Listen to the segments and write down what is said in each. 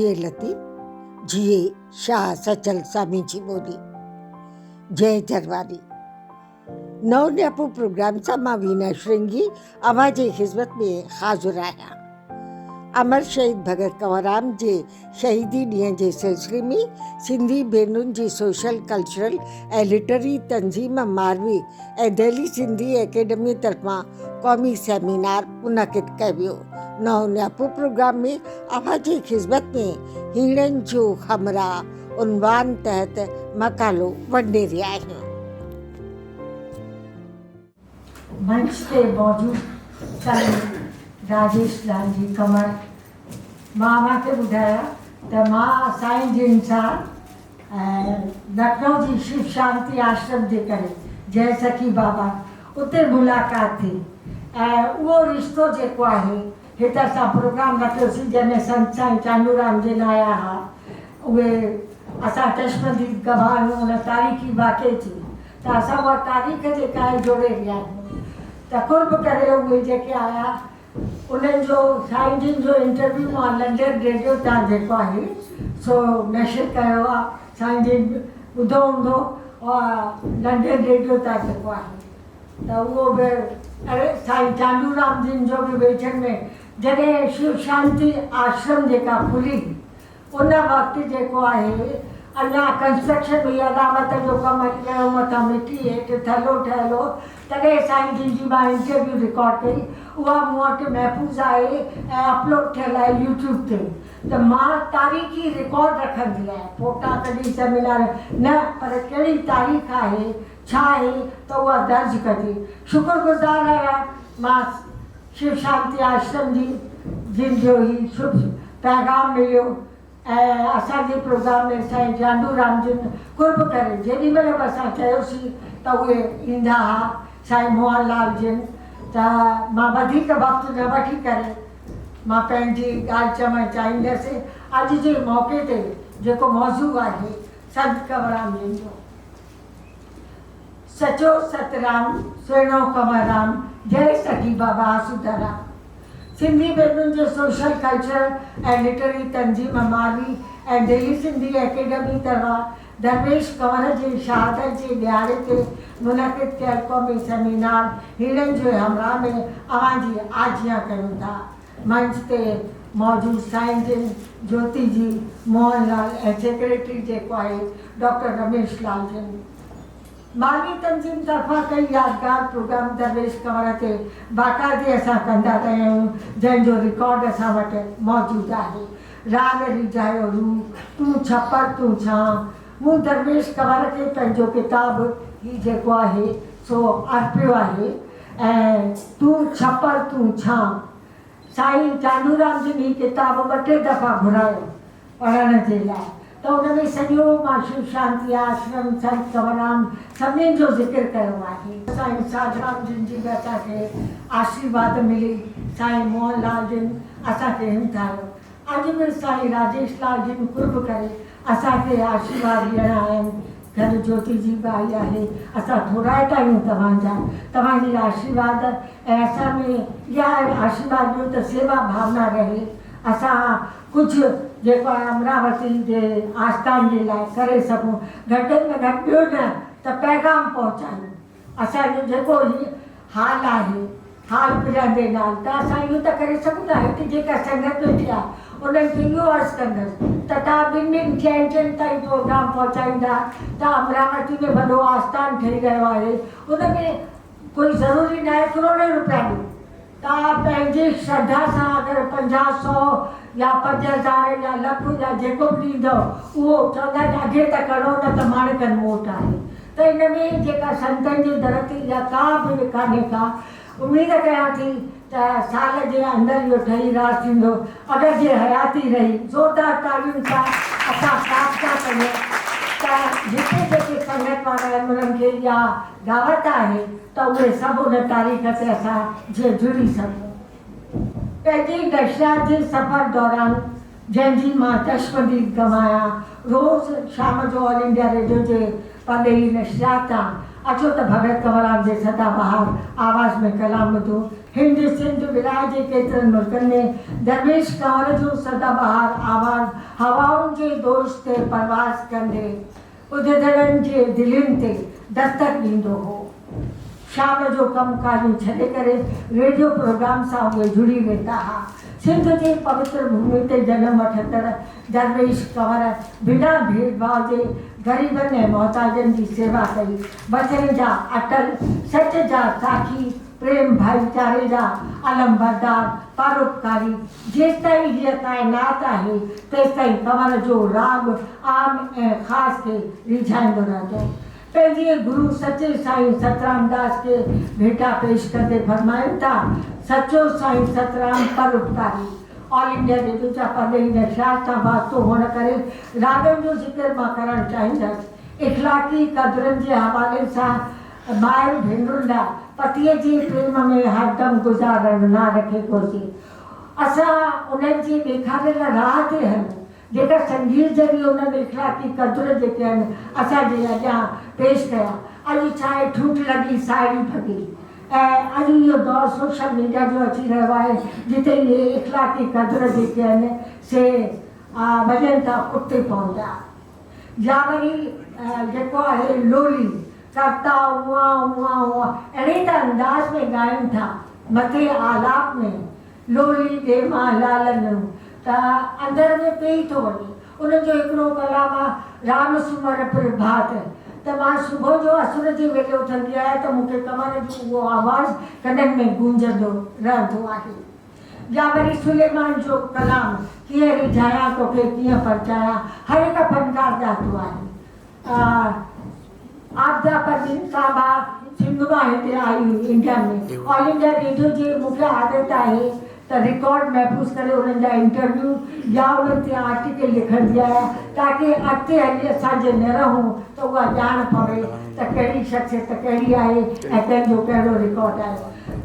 جيئي لطيف، جيئي شاهه سچل سامي جي ٻولي. جئي جرواري. نئون نياپو پروگرام سان مان وينا شرنگي اوهان جي خدمت ۾ حاضر آهيان. امر شهيد ڀڳت ڪنوررام جي شهيدي ڏينهن جي سلسلي ۾ سنڌي ڀينرن جي سوشل، ڪلچرل ۽ لٽرري تنظيم ماروي ۽ دهلي سنڌي اڪيڊمي طرفان قومي سيمينار منعقد ڪيو ويو. نئون نياپو پروگرام ۾ اوهان جي خدمت ۾ هيڻن جو همراهه عنوان تحت مقالو ونڊي رهيا آهيون. منچ تي موجود سائين راجيش لال جي ڪمر مان اوهان کي ٻڌايان ته مان سائين جن سان لکنؤ جي شو شانتي آشرم جي ڪري جئه سخي بابا اتي ملاقات ٿي ۽ اهو رشتو جيڪو آهي هت اسان پروگرام رکيوسين جنهن ۾ سنت سائين چانڊورام جن آيا ها اهي اسان چشمديد گواهه آهيون ان تاريخي واقعي جي ته اسان اها تاريخ جيڪا آهي جوڙي ويا آهيون ته قرب ڪري اهي جيڪي آيا انهن جو سائين جن جو انٽرويو مان لنڊن ريڊيو تان جيڪو آهي سو نشر ڪيو آ سائين جن ٻڌو هوندو لنڊن ريڊيو تان جيڪو آهي ته اهو به اڙي سائين چانڊو رام جن جو به ويجهن ۾ جڏهن شو شانتي آشرم جيڪا کلي ان وقت جيڪو آهي اڃا ڪنسٽرڪشن هئي اڏاوت جو ڪم هلي رهيو هو مٿان مٽي هيٺ ٿلهو ٺهيل هو تڏهن سائين جن جي مان انٽرويو رڪارڊ ڪئي اها مون وٽ محفوظ آهي ۽ اپلوڊ ٿيل آهي يوٽيوب تي ته مان تاريخي رڪارڊ رکندي آهيان فوٽا ڪڍي سيمينار نه پر ڪهڙي تاريخ آهي ڇا آهي ته اها درج ڪجي شڪر گذار آهيان مان شو شانتي آشرم جي جن جو هي شڀ پيغام مليو ۽ اسان جي پروگرام ۾ سائين جانڊو رام جن قرب ڪري جيڏي مهل به اسان چيوسين ته اهي ايندا ها سائين موهن لال جن ته مان وڌيڪ وقت نه وٺي ڪري مان پنهنجي ڳالهه چوڻ چاهيندس اڄ جي موقعي تي جيڪو موضوع آهي سنت ڪنوررام جن جو سچو سترام سهڻو ڪنوررام جئي سخي بابا آسودارام سنڌي ڀينرن جي سوشل ڪلچرل ۽ لٽرري تنظيم ماروي ۽ دهلي سنڌي اڪيڊمي طرفان درويش ڪنور جي شهادت جي ڏهاڙي تي منعقد ڪيل قومي سيمينار هيڻن جي همراهه ۾ اوهان جي آجيان ڪيون ٿا. منچ تي موجود سائين جن جوتي جي، موهن لال ۽ سيڪريٽري جيڪو آهي ڊاڪٽر رميش لال جن. مالي تنظيم طرفان ڪئي يادگار پروگرام درويش ڪنور تي باقاعدي اسان ڪندا رهيا آهيون جنهن جو رڪارڊ اسان وٽ موجود آهي. راڳ ريجهايو روح، تون ڇپر تون ڇانء. مون درويش ڪنور کي پنهنجو ڪتاب هي جيڪو آهي سو ارپيو آهي. ۽ تون ڇپر تون ڇانء. سائين چانڊورام جن هي ڪتاب ٻه ٽي دفعا گهرايو پڙهڻ جي لاء ته ان ۾ سڄو مان شو شانتي آشرم، سنت ڪنوررام سڀني جو ذڪر ڪيو آهي. سائين ساڌرام جن جي به اسان کي آشيرواد ملي، سائين موهن لال جن اسان کي همٿايو. اڄ به سائين راجيش لال جن قرب ڪري اسان کي آشيرواد ڏيڻ آيا آهن. گڏ جوتي جي به آئي آهي. اسان ٿورائتا آهيون توهان جا. توهان جي آشيرواد ۽ اسان ۾ اها آشيرواد ڏيو ته سيوا ڀاونا رهي. اسان ڪجهه جيڪو آهي امراوتي جي آستان جي لاء ڪري سگهون. گهٽ ۾ گهٽ ٻيو نه ته پيغام پهچايون. اسان جو جيڪو هي حال آهي، حال پڄندي نال، ته اسان اهو ته ڪري سگهون ٿا. هتي جيڪا سنگت ويٺي آهي، انهن کي اهو عرض ڪندس ته توهان ٻن ٻن چئن چئن تائين پروگرام پهچائيندا ته امراوتي ۾ وڏو آستان ٺهي رهيو آهي، ان ۾ ڪوئي ضروري ناهي ڪروڙين روپيا ڏيو. توهان پنهنجي شرڌا سان اگر پنجاهه سئو يا 5000 يا لک يا جيڪو به ڏيندؤ اهو چوندا آهن اگهي ته ڪرو نه ته ماڻڪن موٽ آهي ته ان ۾ جيڪا سنتن جي در تي اها ڪا به ڪانهي ڪا اميد ڪيان ٿي ته سال جي اندر اهو ٺهي راس ٿيندو اگر جي حياتي رهي زوردار تاڙين سان اسان پرارٿنا ڪريون ته هتي جيڪي سنگت وارا آهن انهن کي اها دعوت آهي ته اهي سڀ ان تاريخ تي اسان جي جڙي سگهون. پنهنجي نشريات جي سفر دوران جنهن جي مان چشمديد گواهه آهيان، روز شام جو آل انڊيا ريڊيو جي پرڏيهي نشريات تان اچو ته ڀڳت ڪنوررام جي سدا بهار آواز ۾ ڪلام ٻڌون. هند، سنڌ ولاء جي ڪيترن ملڪن ۾ درويش ڪنور جو سدا بهار آواز هوائن جي دوش تي پرواز ڪندي ٻڌندڙن جي دلين تي دستڪ ڏيندو هو. شام جو ڪم ڪاريون ڇڏي ڪري ريڊيو پروگرام سان اهي جڙي ويندا ها. سنڌ جي پوتر ڀومي تي جنم وٺندڙ درويش ڪنور بنا ڀيد ڀاء جي غريبن ۽ محتاجن جي سيوا ڪئي. وچن جا اٽل، سچ جا ساکي، پريم ڀائيچاري جا علمبردار، پروپڪاري، جيستائين هيء ڪائنات آهي، تيستائين ڪنور جو راڳ عام ۽ خاص کي ريجهائيندو رهندو. پنهنجي گرو سچي سائين سترام داس کي ڀيٽا پيش ڪندي فرمائن ٿا، سچو سائين سترام پروپڪاري. آل انڊيا ريڊيو جا پرڏيهي نشريات سان واسطو هئڻ ڪري راڳن جو ذڪر مان ڪرڻ چاهيندس. اخلاقي قدرن جي حوالي سان مائر ڀينرن لاء پتيء جي پريم ۾ هردم گذارڻ نه رکي گهرجي. اسان انهن جي ڏيکاريل راهه تي هلون، جيڪا سنگيت ذريعي انهن اخلاقي قدر جيڪي آهن اسان جي اڳيان پيش ڪيا. اڄ ڇا آهي ٺونٺ لڳي ساهيڙي ڀڳي ۽ اڄ اهو دور سوشل ميڊيا جو اچي رهيو آهي جتي اهي اخلاقي قدر جيڪي آهن سي وڃن ٿا اتي پون ٿا. يا وري جيڪو آهي لولي ڪرتا اونئا اونئا اونئا اهڙي ته انداز ۾ ڳائين ٿا مٿي آلاپ ۾ لولي ڏي مان لالن ته اندر ۾ پئي ٿو وڃي. ان جو هڪڙو ڪلام آ رام سمر پرڀات ته مان صبح جو اسر جي ويلي اٿندي آهيان ته مون کي ڪنور جو اهو آواز ڪنن ۾ گونجندو رهندو آهي. يا وري سليمان جو ڪلام ڪيئن ريجهايان توکي ڪيئن پرچايان هر هڪ فنڪار ڳاتو آهي. عابده پروين صاحبه سنڌ مان هتي آئي هئي انڊيا ۾ آل انڊيا ريڊيو جي مون کي عادت آهي ته رڪارڊ محفوظ ڪري انهن جا انٽرويو يا انهن تي آرٽيڪل لکندي آهيان تاڪه اڳتي هلي اسان جي نه رهون ته اها ڄاڻ پوي ته ڪهڙي شخصيت ڪهڙي آهي ۽ ڪنهن جو ڪهڙو رڪارڊ آهي.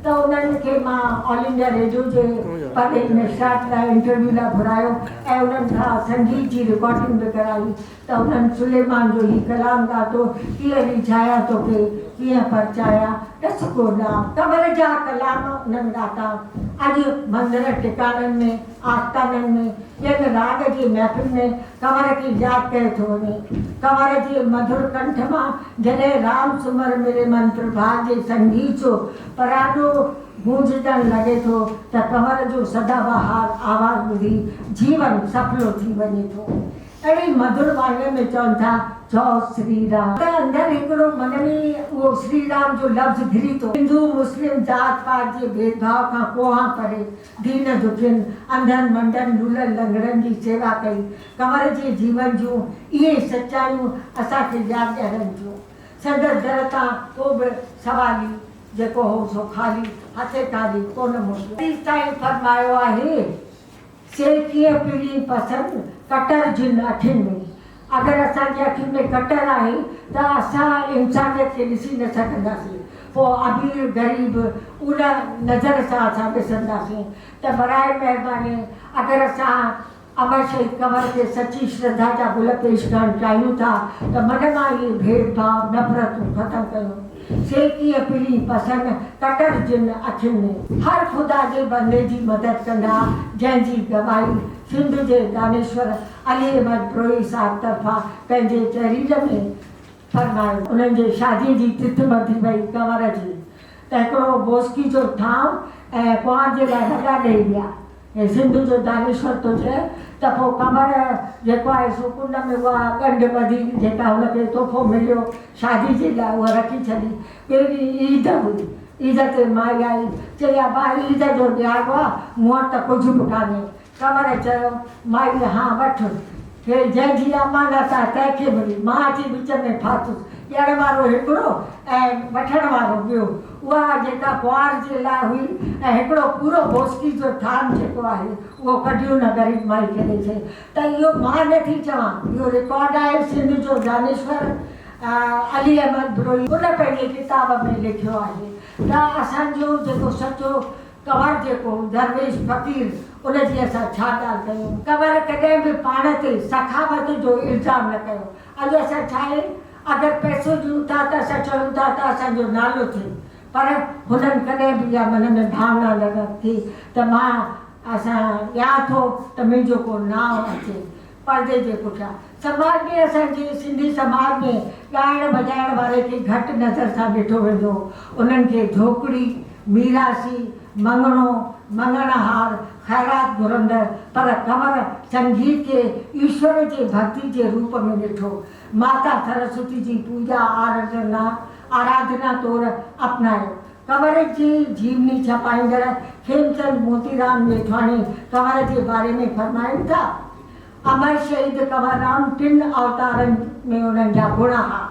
ته انهن کي مان آل انڊيا ريڊيو جي پرڏيهي نشريات لاء انٽرويو لاء گهرايو ۽ انهن کان سنگيت جي رڪارڊنگ به ڪرائي ته انهن سليمان جو هي ڪلام ڳاتو، ڪيئن ريجهايان توکي، ڪيئن پرچايان، ڏس ڪو ڏانء. قبر جا ڪلام انهن ڳاتا. اڄ مندر ٽڪاڻن ۾، آستانن ۾، ٻين راڳ جي محفل ۾ ڪنور کي ياد ڪيو ٿو وڃي. ڪنور جي مڌر ڪنٺ مان جڏهن رام سمر ميري من پرڀات جي سنگيت جو پراڏو گونججڻ لڳي ٿو ته ڪنور جو سدا بهار آواز ٻڌي جيون سڦلو ٿي وڃي ٿو. اهڙي مڌر واڻيء ۾ چون ٿا، چئو سري رام. ته اندر هڪڙو من ۾ اهو سري رام جو لفظ گهري ٿو. هندو مسلم ذات پات جي ڀيد ڀاء کان ڪوهان پري، دين دکين، انڌن منڊن، لولن لنگڙن جي سيوا ڪئي. ڪنور جي جيون جون اهي سچايون اسان کي ياد ڏيارن ٿيون. سندس در تان ڪو به سوالي جيڪو هو سو خالي هٿين خالي ڪونه موٽيو. تيستائين فرمايو آهي. سي ڪيئن پرين پسن، ڪٽر جن اکين ۾. اگر اسان جي اکين ۾ ڪٽر آهي ته اسان انسانيت کي ڏسي نه سگهنداسين. پوء امير غريب ان نظر سان اسان ڏسنداسين ته براء مهرباني اگر اسان امر شهيد ڪنور کي سچي شرڌا جا گل پيش ڪرڻ چاهيون ٿا ته من مان اهي ڀيد ڀاء نفرتون ختم ڪيون. سي ڪيئن پرين پسن، ڪٽر جن اکين ۾. هر خدا جي بندي جي مدد ڪندا، جنهن جي گواهي سنڌ جي دانشور علي احمد بروهي صاحب طرفان پنهنجي تحرير ۾ فرمايو. انهن جي شاديء جي تٿ ٻڌي وئي ڪنور جي ته هڪڙو بوسڪي جو ٿانء ۽ ڪنوار جي لاء وڳا ڏئي ويا. هي سنڌ جو دانشور ٿو چئي ته پوء قمر جيڪو آهي سو ڪنڊ ۾ اها ڳنڍ ٻڌي جيڪا هن کي تحفو مليو شادي جي لاء اها رکي ڇڏي. ٻئي ڏينهن عيد هئي. عيد تي مائي آئي چئي ابا عيد جو ڏهاڙو آ مون وٽ ته ڪجهه به ڪانهي. قمر چيو مائي هان وٺ. هي جنهن جي امانت آ تنهن کي ملي. مان اچي وچ ۾ ڦاٿس. ڏيڻ وارو هڪڙو ۽ وٺڻ وارو ٻيو. اها جيڪا ڪنوار جي لاء هئي ۽ هڪڙو پورو بوسڪي جو ٿان جيڪو آهي اهو ڪڍي ان غريب مائي کي ڏئي ڇڏي ته اهو مان نه ٿي چوان اهو رڪارڊ آهي سنڌ جو دانشور علي احمد بروهي ان پنهنجي ڪتاب ۾ لکيو آهي ته اسان جو جيڪو سچو ڪنور جيڪو درويش فقير ان جي اسان ڇا ڳالهه ڪيون. ڪنور ڪڏهن به پاڻ تي سخاوت جو الزام نه ڪيو. اڄ اسان ڇا آهي؟ اگر پئسو ڏيون ٿا ته اسان چئون ٿا ته اسان جو نالو ٿئي پر هنن ڪڏهن به اها من ۾ ڀاونا نه رکي ته مان اسان ڏيان ٿو ته منهنجو ڪو نانء اچي پردي جي پٺيان. سماج ۾ اسان جي سنڌي سماج ۾ ڳائڻ وڄائڻ واري کي گهٽ نظر سان ڏٺو ويندو هو. انهن کي ڌوڪڙي، ميراثي، مڱڻو، مڱڻهار، خيرات گهرندڙ پر ڪنور سنگيت کي ايشور جي ڀڳتي جي روپ ۾ ڏٺو. ماتا سرسوتي جي پوڄا آراڌنا آراڌنا طور اپنايو. ڪنور جي جيوني ڇپائيندڙ کيمچند موتيرام ڄيٺواڻي ڪنور جي باري ۾ فرمائن ٿا، امر شهيد ڪنور رام ٽن اوتارن ۾ انهن جا گڻ ها.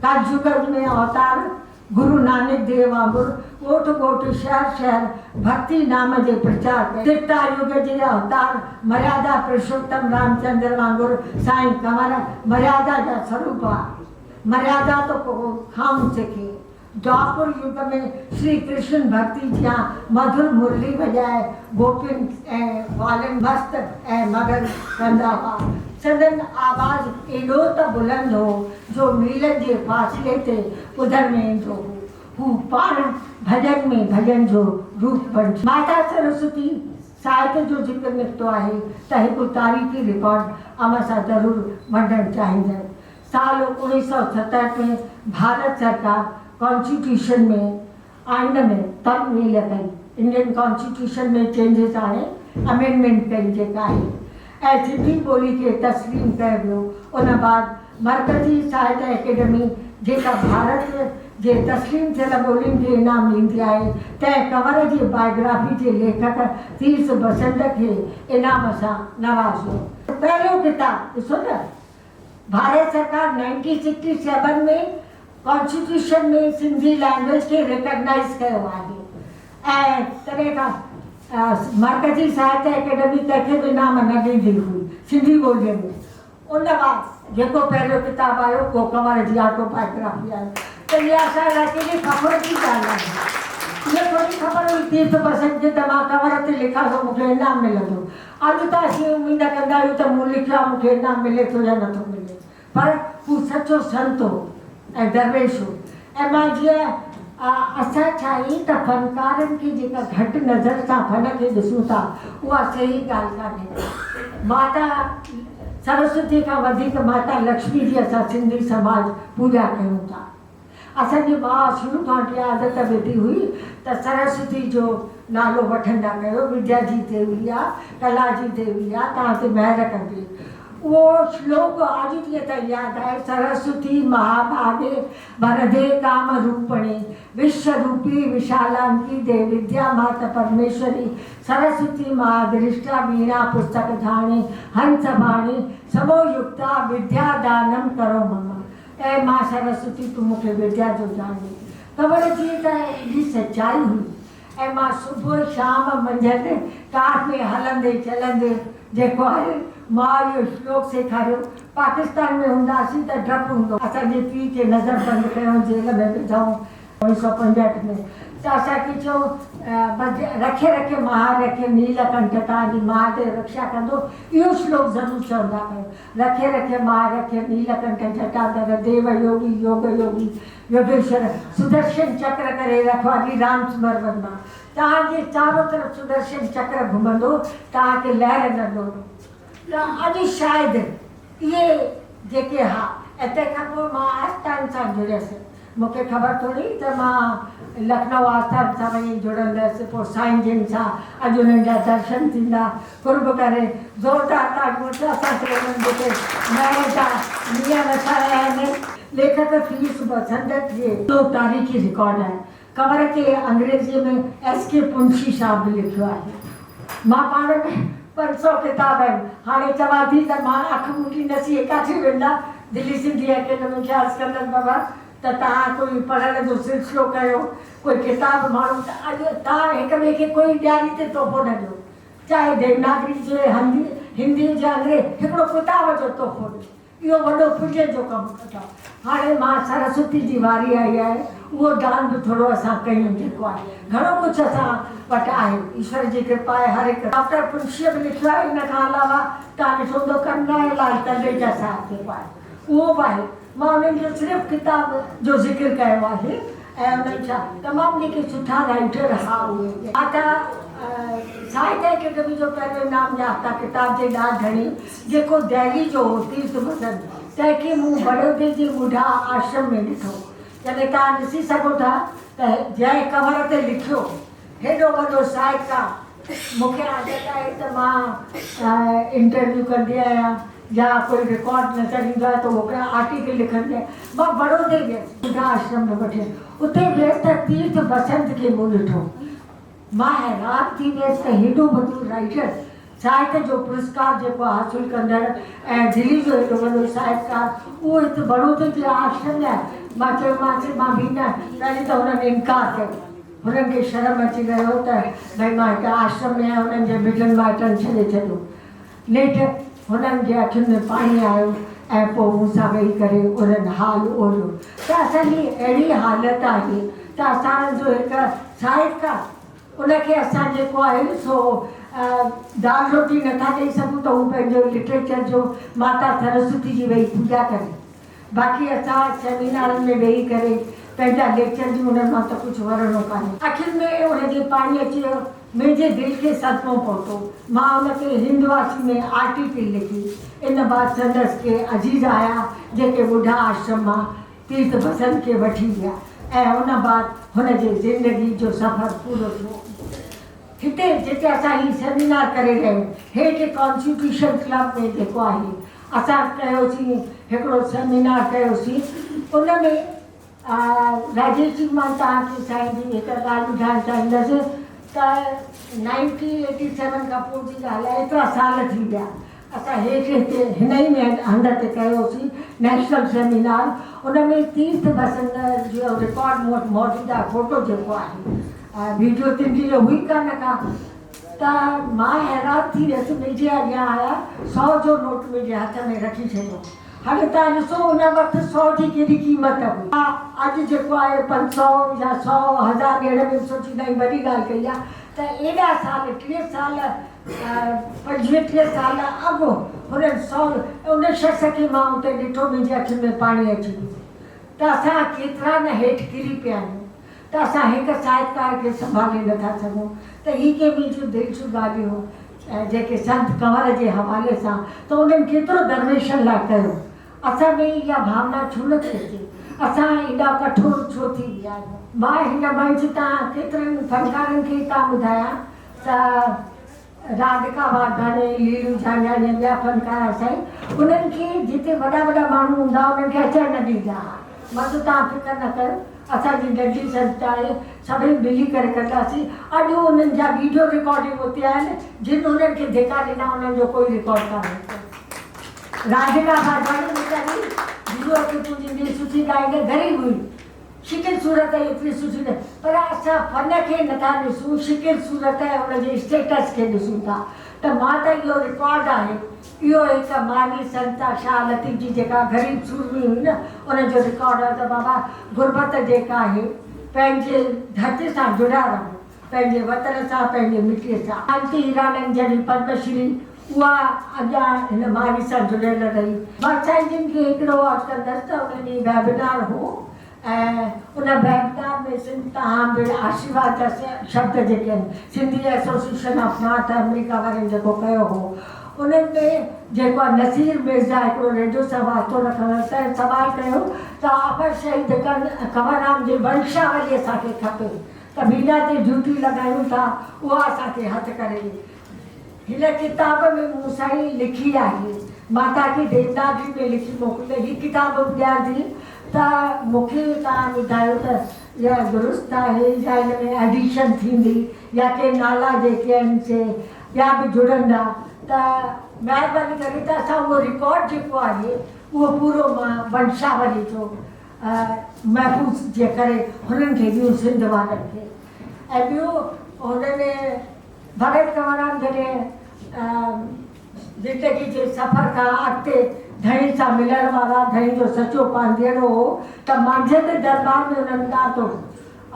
ڪلجگ ۾ اوتار گرو نانڪ ديو وانگر ڳوٺ ڳوٺ، شهر شهر ڀڳتي نام جي پرچار ڪيو. ترتا يگ جي اوتار مريادا پرشوتم رامچندر وانگر سائين ڪنور مريادا جا سروپ ها. مريادا تو ڪو کائون سکي. دوآپر يگ ۾ شري ڪرشن ڀڳتي جيان مڌر مرلي وڄائي گوپين ۽ گوالن مست ۽ مگن ڪندا هئا. سندن آواز ايڏو ته بلند هو جو ميلن جي فاصلي تي ٻڌڻ ۾ ايندو هو. هو پاڻ ڀڄن ۾ ڀڄن جو روپ بڻجي. ماتا سرسوتي ساهت جو ذڪر نڪتو آهي ته هڪ تاريخي رڪارڊ اوهان سان ضرور ونڊڻ چاهيندس. سال 1967 ۾ ڀارت سرڪار ڪانسٽيٽيوشن ۾ آئين ۾ تبديل ڪئي، انڊين ڪانسٽيٽيوشن ۾ چينجز آڻي امينڊمينٽ ڪئي جيڪا آهي ۽ سنڌي ٻولي کي تسليم ڪيو ويو. ان بعد مرڪزي ساهت اڪيڊمي جيڪا ڀارت جي تسليم ٿيل ٻولين کي انعام ڏيندي آهي تنهن ڪنور جي بايوگرافي جي ليکڪ تيرٿ بسنت کي انعام سان نوازيو. پهريون ڪتاب ڏسو ته ڀارت سرڪار 1967 ۾ ڪانسٽيٽيوشن ۾ سنڌي لينگويج کي ريڪگنائيز ڪيو آهي ۽ تڏهن کان مرڪزي ساهتيه اڪيڊمي ڪنهن کي به انعام نه ڏيندي هئي سنڌي ٻوليء ۾ ان بعد جيڪو پهريون ڪتاب آيو اهو ڪنور جي آٽو بايوگرافي آيو ته اها اسان لاء ڪيڏي فخر جي ڳالهه آهي اها ٿوري خبر هئي تيرٿ بسنت کي ته مان ڪنور تي لکان ٿو مون کي انعام ملندو اڄ ته اسين اميد ڪندا آهيون ته مون لکيو آهي مون کي انعام ملي ٿو يا نٿو ملي پر هو سچو سنت هو ۽ درويش هو ۽ مان جيئن اسان ڇا آهي ته فنڪارن کي جيڪا گهٽ نظر سان فن کي ڏسون ٿا اها صحيح ڳالهه ڪانهي ماتا سرسوتي کان وڌيڪ ماتا لڪشمي جي اسان سنڌي سماج پوڄا ڪيون ٿا. اسان جي ماء شروع کان وٺي عادت وڌي هئي ته سرسوتي جو نالو وٺندا ڪيو، وديا جي ديوي آ، ڪلا جي ديوي آ، توهان تي مهر ڪندي. اهو شلوڪ اڄ ڏينهن تائين ياد آهي، سرسوتي مهاڀاڳي وردي ڪام روپڻي، وشو روپي وشالانڪي the Vidya مات پرميشوري، سرسوتي مهادرشٽا ويڻا پستڪ ڌاڻي، هنس واڻي، سمو يڪتا وديا دانم ڪرو مم. اي مان سرسوتي تون مون کي وديا جو دان ڏي. ڪنور جي ته ايڏي سچائي هئي ۽ مان صبح شام منجهند ڪار ۾ هلندي چلندي جيڪو آهي ماء اهو شلوڪ سيکاريو. پاڪستان ۾ هونداسين ته ڊپ هوندو. اسان جي پيء کي نظر بند ڪيائون جيل ۾ وڌائون. 1965 ۾ ته اسان کي چيو بس رکي رکي مها رکي نيل ڪنٺ توهان جي مهاديو رڪشا ڪندو اهو شلوڪ ضرور چوندا ڪيو رکي رکي مها رکي نيل ڪنٺ جٽادر ديو يوگي يوگ يوگي يوگيشور سدرشن چڪر ڪري رکوالي رام سمر ورما توهان جي چارو طرف سدرشن چڪر گهمندو توهان کي لهر نه ڏوڙو ته اڄ شايد اهي جيڪي ها ۽ تنهن کان پوء مان آستان سان جڙيس مون کي خبر ٿوري ته مان لکنؤ آستان سان وڃي جڙندس، پوء سائين جن سان اڄ انهن جا درشن ٿيندا، قرب ڪري زوردار تاڙيون اسان تي انهن جيڪي مهر جا مينهن وسايا آهن. ليکڪ فيس به سندس جي اهو تاريخي رڪارڊ آهي. ڪنور تي انگريزيء ۾ ايس ڪي پنشي صاحب به لکيو آهي. مان پاڻ ۾ 500 ڪتاب آهن. هاڻي چوان ٿي ته مان اک ٻوٽيندس اهي ڪاٿي ويندا. دلي سنڌي اڪيڊمي کي عرض ڪندس بابا ته توهان ڪوئي پڙهڻ جو سلسلو ڪيو، ڪوئي ڪتاب ماڻهو ته اڄ توهان هڪ ٻئي کي ڪوئي ڏياري تي تحفو نه ڏيو. چاهي ديوناگري هجي، هندي هجي، انگريزي، هڪڙو ڪتاب جو تحفو ڏيو. اهو وڏو پڄ جو ڪم ڪندا. هاڻي مان سرسوتي جي واري آئي آهي، اهو دان به ٿورو اسان ڪيون جيڪو آهي. گهڻو ڪجهه اسان وٽ آهي. ايشور جي ڪرپا آهي هر هڪ. ڊاڪٽر پنشيء به لکيو آهي. ان کان علاوه توهان ڏٺو هوندو ڪرنائي لال تلريجا صاحب جيڪو آهي اهو به آهي. مان انهن جو صرف ڪتاب جو ذڪر ڪيو آهي ۽ انهن جا تمام جيڪي سٺا رائيٽر ها اهي ماتا ساهتيه اڪيڊمي جو پهريون انعام يافته ڪتاب جي ڏات ڌڻي جيڪو دهلي جو هو تيرٿ بسنت تنهن کي مون بڙودي جي ٻڍا آشرم ۾ ڏٺو. جڏهن توهان ڏسي سگهو ٿا ته جنهن ڪور تي لکيو هيڏو وڏو ساهتڪار مون کي عادت آهي ته مان انٽرويو ڪندي آهيان يا ڪوئي رڪارڊ نظر ايندو آهي ته اهو آرٽيڪل لکندي آهيان. مان بڙودي ويس ٻڍا آشرم ۾ وٺي اتي ويس ته تيرٿ بسنت کي مون ڏٺو. مان حيران ٿي ويس ته هيڏو وڏو رائيٽر، ساهت جو پرسڪار جيڪو حاصل ڪندڙ ۽ دلي جو هيڏو وڏو ساهتڪار اهو هت بڙودي جي آشرم ۾ آهي. مان چيومانس مان به نه. پهرين ته هنن انڪار ڪيو. هنن کي شرم اچي ويو ته ڀئي مان هت آشرم ۾ آهيان هنن جي مٽن مائٽن ڇڏي ڇڏيو. نيٺ هنن جي اکين ۾ پاڻي آيو ۽ پوء مون سان ويهي ڪري انهن حال اوريو ته اسان جي اهڙي حالت آهي ته اسان جو هڪ ساهتڪار ان کي اسان جيڪو آهي سو دال روٽي نٿا ڏئي سگهون ته هو پنهنجو لٽريچر جو ماتا سرسوتي جي ويهي پوڄا ڪري. باقي اسان سيمينارن ۾ ويهي ڪري پنهنجا ليڪچر ڏيون انهن مان ته ڪجهه ورڻو ڪانهي. اکين ۾ ان جي پاڻي اچي ويو. منهنجي دل کي صدمو پهتو. مان ان تي هندواسي ۾ آرٽيڪل لکي. ان بعد سندس ڪي عزيز آيا جيڪي ٻڍا آشرم مان تيرٿ بسنت کي وٺي ويا ۽ ان بعد هن جي زندگي جو سفر پورو ٿيو. هتي جتي اسان هي سيمينار ڪري رهيا آهيون هيٺ ڪانسٽيٽيوشن ڪلب ۾ جيڪو آهي اسان ڪيوسين هڪڙو سيمينار ڪيوسين ان ۾ راجيش جي مان توهان کي سائين جي هڪ ڳالهه ٻڌائڻ چاهيندس ته نائنٽين ايٽي سيون کان پوء جي ڳالهه آهي ايترا سال ٿي ويا اسان هيٺ هتي هن ئي ۾ هنڌ تي ڪيوسين نيشنل سيمينار ان ۾ تيرٿ بسنت جو رڪارڊ مون وٽ موجود آهي فوٽو جيڪو آهي ويڊيو تن جي هئي ڪانه ڪا ته مان حيران ٿي ويس، منهنجي اڳيان آيا، سئو جو نوٽ منهنجي هٿ ۾ رکي ڇڏيو. هاڻي توهان ڏسو ان وقت سئو جي ڪيڏي قيمت هئي. اڄ جيڪو آهي 500 يا سئو هزار ڏيڻ ۾ به سوچيندا آهيون وڏي ڳالهه ڪئي آهي ته ايڏا سال 30 سال 25 30 سال اڳ هنن سئو ان شخص کي مان اتي ڏٺو منهنجي اکين ۾ پاڻي اچي ويو ته اسان ڪيترا نه هيٺ ڪري پيا آهيون. ته اسان هڪ ساهتڪار کي سنڀالي نه ٿا سگهون ته هي ڪي منهنجون دل جون ڳالهيون جيڪي سنت ڪنور جي حوالي سان ته انهن ڪيترو درويشن لاء ڪيو اسان ۾ اها ڀاونا ڇو نه ٿي اچي اسان ايڏا ڪٺور ڇو ٿي ويا آهيون. مان هن منچ تان ڪيترن فنڪارن کي ٿا ٻڌايان ته راڌڪا واڌواڻي، ليلو جهانجهاڻي ۽ ٻيا فنڪار سائين انهن کي جتي وڏا وڏا ماڻهو هوندا هئا انهن کي اچڻ نه ڏيندا ها. مان چيو توهان فڪر نه ڪيو اسان جي ننڍي سنسٿا آهي سڀئي ملي ڪري ڪنداسين. اڄ انهن جا ويڊيو رڪارڊنگ اتي آهن جن انهن کي ڌڪا ڏنا انهن جو ڪوئي رڪارڊ ڪانهي ڪو. راڌڪا واڌواڻي ويچاري گروء کي پوڄيندي سٺي ڳائيندي غريب هئي. شڪل صورت ايتري سٺي نه پر اسان فن کي نٿا ڏسون شڪل صورت ۽ ان جي اسٽيٽس کي ڏسون ٿا ته مان ته اهو رڪارڊ آهي اهو هڪ ماروي سنتا شاهه لطيف جي جيڪا غريب سورمي هئي نه ان جو رڪارڊ آهي ته بابا غربت جيڪا آهي پنهنجي ڌرتي سان جڙيا رهو پنهنجي وطن سان پنهنجي مٽي سان. شانتي هيرانند جهڙي پدم شري اها اڳيان هن ماروي سان جڙيل رهي. مان سائين جن کي هڪڙو عرض ڪندس ته ان ڏينهن ويبنار هو ۽ ان ويبنار ۾ سنڌ تهان به آشيرواد جا شبد جيڪي آهن Sindhi association of North America وارن جيڪو ڪيو هو انهن ۾ جيڪو آهي نصير مرزا هڪڙو ريڊيو سان واسطو رکندڙ تنهن سوال ڪيو ته آفر شهيد ڪنور رام جي ونشاولي اسان کي کپي ته ميڊيا تي ڊيوٽي لڳايون ٿا اها اسان کي هٿ ڪري ڏي. هن ڪتاب ۾ مون سائين لکي آهي. مان توهان کي ديوناگري ۾ لکي موڪليندس. هي ڪتاب به ڏيان ٿي ته مون کي توهان ٻڌايو ته اها درست آهي يا ان ۾ ايڊيشن ٿيندي يا ڪي نالا جيڪي آهن سي ٻيا به جڙندا ته مهرباني ڪري ته اسان اهو رڪارڊ جيڪو آهي اهو پورو مان ونشاولي جو محفوظ جي ڪري هنن کي ڏيون سنڌ وارن کي ۽ ٻيو هنن ڀڳت ڪنوررام جڏهن زندگي جي سفر کان اڳتي ڌڻي سان ملڻ وارا ڌڻي جو سچو پانڌيئڙو هو ته مانجهند درٻار ۾ هنن ڳاتو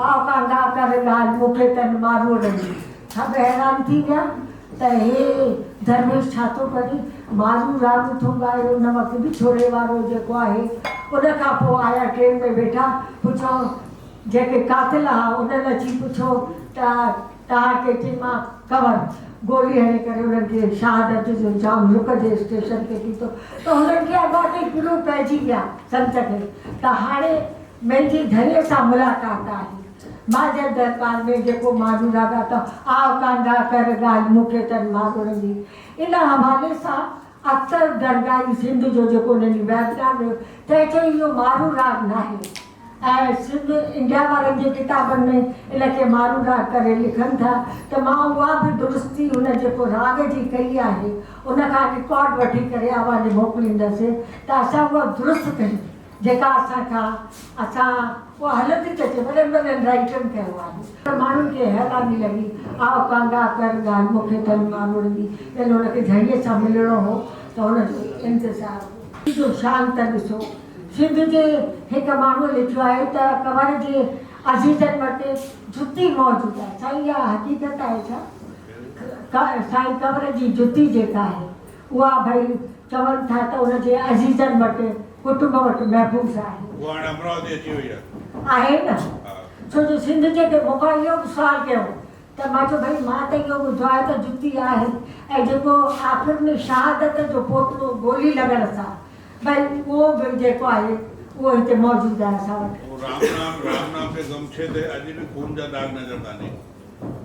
آء ڪانگا ڪر ڳالهه مون کي تن ماروئڙن جي سڀ حيران ٿي ويا. ته هي درويش ڇا ٿو ڪري، مارو راڳ ٿو ڳائي، ان وقت وڇوڙي وارو جيڪو آهي. ان کان پوء آيا ٽرين ۾ ويٺا، پڇيو جيڪي قاتل ها انهن اچي پڇيو ته توهان کي چي مان ڪنور گولي هڻي ڪري انهن کي شهادت جو جام لڪ جي اسٽيشن تي پيتو ته هنن کي اڳواٽ ئي ڪلو پئجي ويا سنت کي ته هاڻي منهنجي ڌڻيء سان ملاقات آهي. مانجهه درٻار ۾ جيڪو ماڻهو لاڳاتا آء ڪانڌا ڪر ڳالهه مون کي تن ماروئڙن جي ان حوالي سان اختر درگاهي سنڌ جو جيڪو انهن جي ويبنار ۾ هيو تنهن چيو اهو مارو راڳ ناهي ۽ سنڌ انڊيا وارن جي ڪتابن ۾ ان کي مارو راڳ ڪري لکن ٿا ته مان اها به درستي هن جيڪو راڳ جي ڪئي آهي ان کان رڪارڊ وٺي ڪري اوهان ڏي موڪليندس ته اسان اها درست ڪيون. جيڪا اسان کان اسان اها هلندي ٿي اچي وڏن وڏن رائيٽرن ڪيو آهي. ته ماڻهن کي حيراني لڳي آء ڪانگا ڪر ڳالهه مون کي تن ماروئڙن جي ڄڻ هن کي ڌڻيء سان ملڻو هو ته هن جو انتظار هو. جو شان ته ڏسو. سنڌ جي هڪ ماڻهوء لکيو آهي ته ڪنور جي عزيزن وٽ جتي موجود آهي. سائين اها حقيقت آهي ڇا؟ سائين ڪنور جي جتي جيڪا آهي اها ڀئي چون ٿا ته ان جي عزيزن وٽ، ڪٽنب وٽ محفوظ آهي. اها هاڻي امراوتي اچي وئي آهي. آهي نه؟ ڇو جو سنڌ جي ڪي مون کان اهو به سوال ڪيو ته مان چيو ڀئي مان ته اهو ٻڌو آهي ته جتي آهي ۽ جيڪو آخر ۾ شهادت جو پوتڙو گولي لڳڻ سان ڀئي اهو به جيڪو آهي اهو هتي موجود آهي اسان وٽ. اهو رام نام رام نام کي گمڇي تي اڄ به خون جا داغ نظر ڪانهي.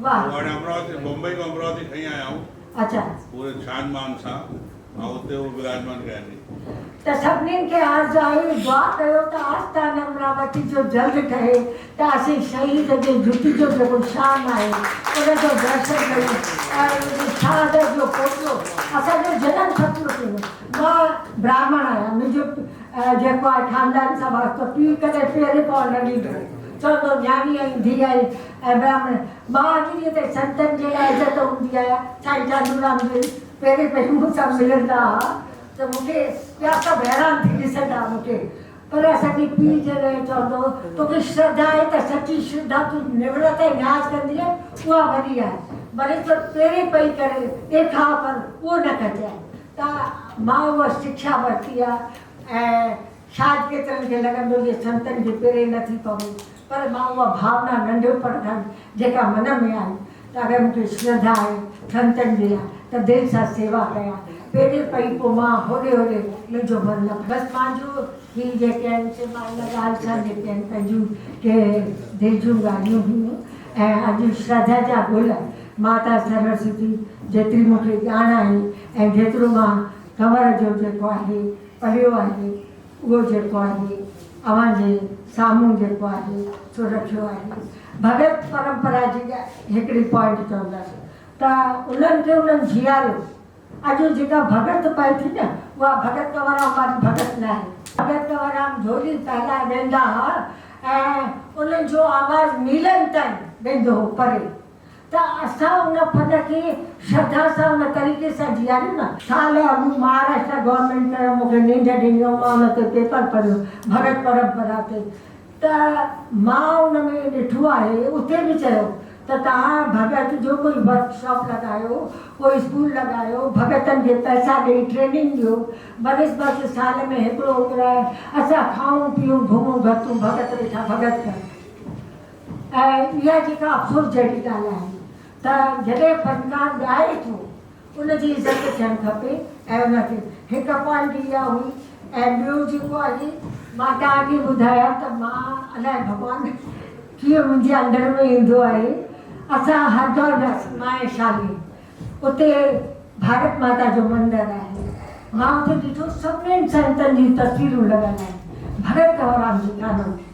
واهه. اهو هاڻي امراوتي بمبئي کان امراوتي کڻي آيا آهيون. اڇا. پوري شان مان سان ۽ اتي اهو وراجمان ڪيا ني. ته سڀنين کي عرض آهي دعا ڪيو ته آستان امراوتي جو جلد ٺهي ته اسين شهيد جي جتي جو جيڪو شان آهي ان جو درشن ڪيون ۽ ان جي شهادت جو پوتڙو اسان جو جنم سڦلو ٿيندو. مان براهمڻ آهيان منهنجو جيڪو آهي خاندان سان واسطو پيء ڪڏهن پيري پوڻ نه ڏيندو هو چوندو هو نياڻي آهين ڌيء آهين ۽ براهمڻ مان اڄ ڏينهن تائين سنتن جي لاء عزت هوندي آهي سائين چاندورام جي پهرين پهرين مون سان ملندا ها ته مون کي ٻيا سڀ حيران ٿي ڏسندا ها مون کي پر اسان جي پيء جڏهن چوندو هو توکي شرڌا آهي ته سچي شرڌا تون نوڙت ۽ نياز ڪندينء اها وڏي آهي ڀلي تو پيرين پئي ڪري ڏيکاء ڪر اهو نه ڪجانء ته مان اها شکشا ورتي آهي ۽ شايد ڪيترن کي لڳندو جي سنتن جي پيرين نه ٿي پوي پر مان اها ڀاونا ننڍپڻ کان جيڪا من ۾ آئي ته اگر مون کي شرڌا آهي سنتن جي لاء ته دل سان سيوا ڪيان پيرين پئي پوء مان هوڏي هوڏي منهنجو من نه بس پنهنجو هي جيڪي آهن سي مان ان ڳالهه سان جيڪي آهن پنهنجون ڪي دل جون ڳالهيون هيون ۽ اڄ شرڌا جا گل ماتا سرسوتي جيتري مون کي ڄاڻ آهي ۽ جيترو مان ڪنور جو جيڪو آهي پڙهيو آهي اهو جيڪو آهي اوهان جي سامهون جيڪو آهي سو رکيو آهي. ڀڳت پرمپرا جي هڪڙي پوائنٽ چوندس ته انهن کي انهن جيئاريو. اڄ جيڪا ڀڳت پئي ٿي نه اها ڀڳت ڪنوررام واري ڀڳت ناهي. ڀڳت ڪنوررام جهولي ڦهلائي ويندا ها ۽ انهن جو آواز ميلن تائين ويندو هو پري. ته اسان ان فن کي شرڌا سان ان طريقي سان جيئاريون نه. سال اڳ مهاراشٽرا گورنمينٽ طرف مون کي نينڍ ڏني هو مان ان تي پيپر پڙهيو ڀڳت پرمپرا تي ته مان ان ۾ ڏٺو آهي اتي به چيو ته توهان ڀڳت جو ڪوئي ورڪشاپ لڳايو ڪوئي اسڪول لڳايو ڀڳتن کي پئسا ڏئي ٽريننگ ڏيو بنسبت سال ۾ هڪڙو گهرائي اسان کائون پيئون گهمون گهتون ڀڳت ويٺا ڀڳت ڪن. ۽ اها جيڪا افسوس جهڙي ڳالهه آهي ته جڏهن فنڪار ڳائي ٿو ان جي عزت ٿيڻ کپي ۽ ان کي هڪ پوائنٽ اها هئي ۽ ٻيو جيڪو آهي مان توهان کي ٻڌايان ته مان الائي ڀڳوان ڪيئن منهنجي اندر ۾ ايندو آهي اسان هردوار وياسين مان ۽ شالني اتي ڀارت ماتا جو مندر آهي. مان اتي ڏٺو سڀنين سنتن جون تصويرون لڳل آهن. ڀڳت ڪنوررام جي ڪانه هئي.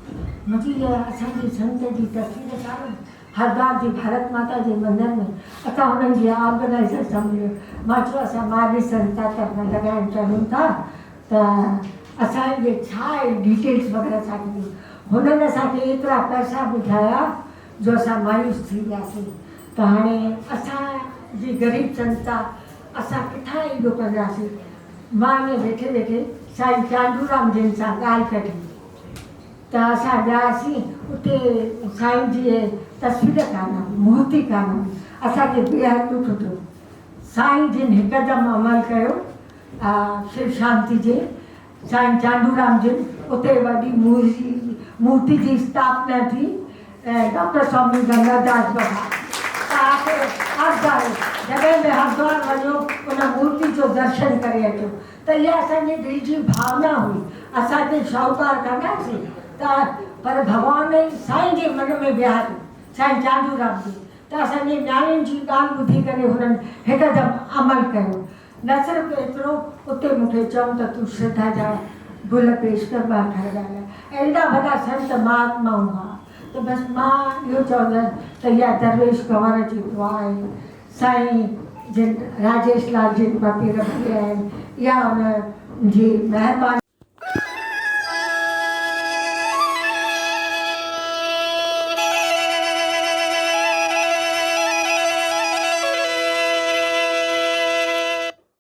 منهنجي اها اسان جي سنت جي تصوير ڪانه هئي. هردوار جي ڀارت ماتا جي مندر ۾ اسان انهن جي آرگنائيزر سان مليو. مان چيو اسان ماروي سنتا طرفان لڳائڻ چاهيون ٿا ته اسان جي ڇا آهي ڊيٽيلز وغيره اسان کي ڏيو. هنن اسان کي ايترا پئسا ٻڌايا جو اسان مايوس ٿي وياسين ته هاڻي اسان جي غريب جنتا اسان ڪٿان ايڏو ڪنداسين. مان ائين ويٺي ويٺي سائين چانڊورام جن سان ڳالهه ڪڍي ته اسان وياسين اتي سائين جي تصوير ڪانه هئي، مورتي ڪانه هئي، اسان کي بيحد ڏک ٿيو. سائين جن هڪدم عمل ڪيو شو شانتي جي سائين چانڊورام جن اتي وڏي مورتي جي اسٿاپنا ٿي ۽ ڊاڪٽر سوامي گنگاداس بابا توهان کي عرض آهي جڏهن به هردوار وڃو ان مورتي جو درشن ڪري اچو ته اها اسان جي دل جي ڀاونا هئي اسان ڪي شاهوڪار ڪانه هئاسين ته پر ڀڳوان سائين جي من ۾ ويهاريو سائين چانڊورام جي ته اسان جي نياڻين جي ڳالهه ٻڌي ڪري هنن هڪدم عمل ڪيو. نه صرف ايترو، اتي مون کي چيائون ته تون شرڌا جا گل پيش ڪر ٻه اکر ڳالهاء ۽ ايڏا وڏا سنت مهاتمائون هئا ته بس مان اهو چوندس ته اها درويش ڪنور جي دعا آهي سائين جن راجيش لال جن ٻه پير ڀريا آهن اها ان جي مهرباني.